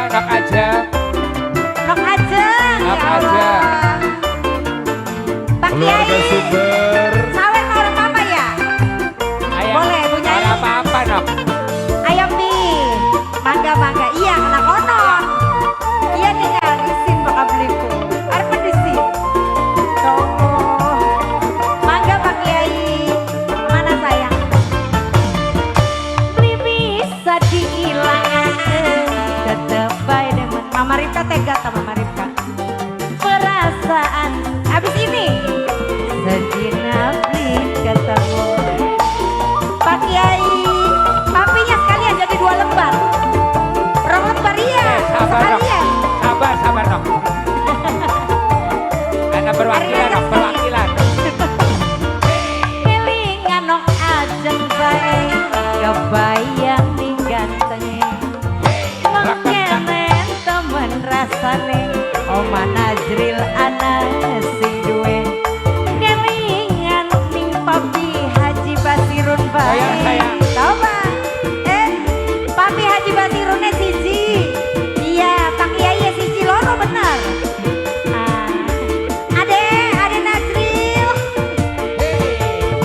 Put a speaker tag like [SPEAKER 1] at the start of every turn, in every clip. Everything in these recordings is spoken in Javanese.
[SPEAKER 1] Nok Ajeng.
[SPEAKER 2] Nok Ajeng,
[SPEAKER 1] Nok
[SPEAKER 2] ya Allah.
[SPEAKER 1] Ajeng.
[SPEAKER 2] Pak
[SPEAKER 3] Keluarga
[SPEAKER 2] Kiai.
[SPEAKER 3] Sumber.
[SPEAKER 2] Sawer mau orang apa ya?
[SPEAKER 1] Ayam.
[SPEAKER 2] Boleh, Bu Nyai.
[SPEAKER 1] Ora apa-apa, Nok.
[SPEAKER 2] Ayam pi. Mangga mangga. Iya, kena konon. Iya tinggal isin bakal beliku. Arep disin. Ya Allah. Mangga Pak Kiai. Mana sayang? Beli bisa diilangaken. Tetep bae demen. Mama Ripka tega sama Mama Ripka. Perasaan habis ini sedina beli ketemu Pak Kiai, papinya sekalian jadi dua lembar. Rong lembar iya,
[SPEAKER 1] Eh, sabar, Nok.
[SPEAKER 2] Sekalian.
[SPEAKER 1] Sabar, sabar, Nok. Ana perwakilan, Nok, perwakilan.
[SPEAKER 2] Kelingan Nok Ajeng bae, kebayang ning gantenge. Mengkenen temen rasane, Oma Nazril ana sing duwe. Kelingan ning Papi Haji Basirun bae.
[SPEAKER 1] Saya, saya.
[SPEAKER 2] Coba. Eh, Papi Haji Basirune siji. Iya, Pak Kiai siji loro bener. Ah. Ade, Ade Nazril.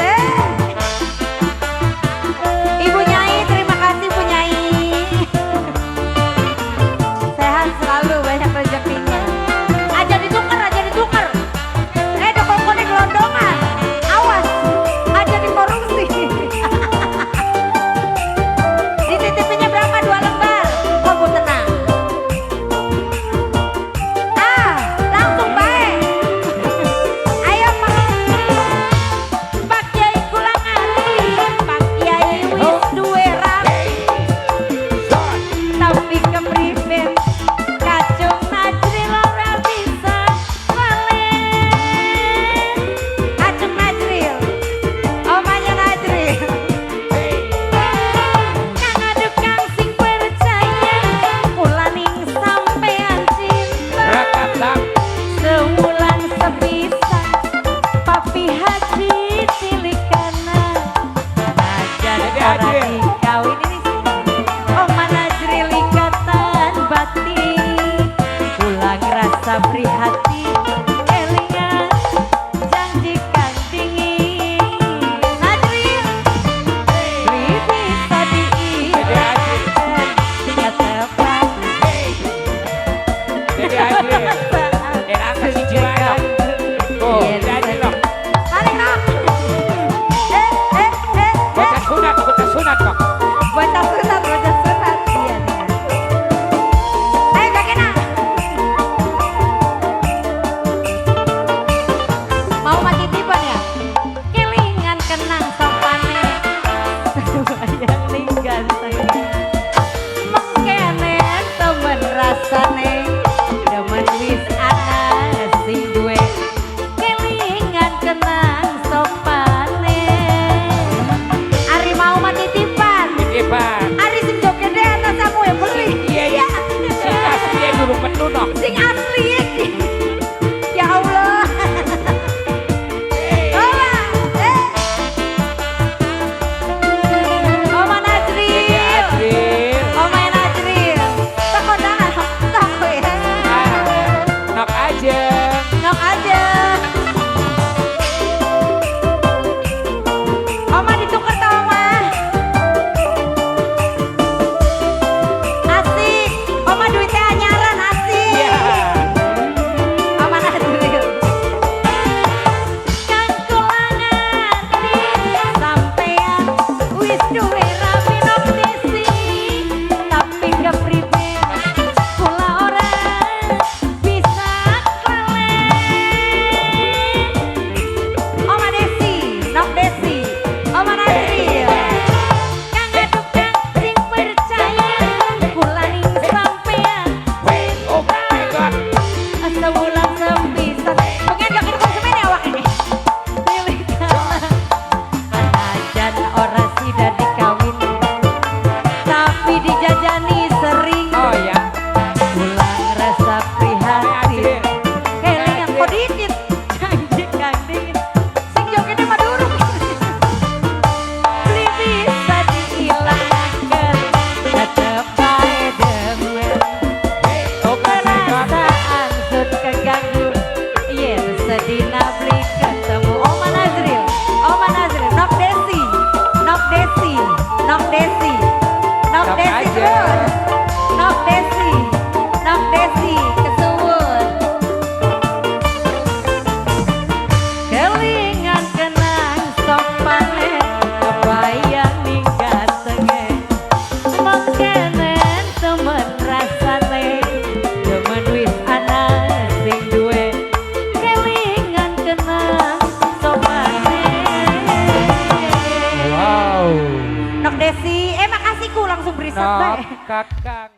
[SPEAKER 2] Eh. Ibu Nyai, terima kasih Bu Nyai. Sehat selalu, banyak rezekinya. Aja ditukar, aja ditukar. Eh, dokongkone gelondongan. Awas, aja dikorupsi. Dititipinnya berapa? Dua lembar. Oh, Bu
[SPEAKER 1] Kakang.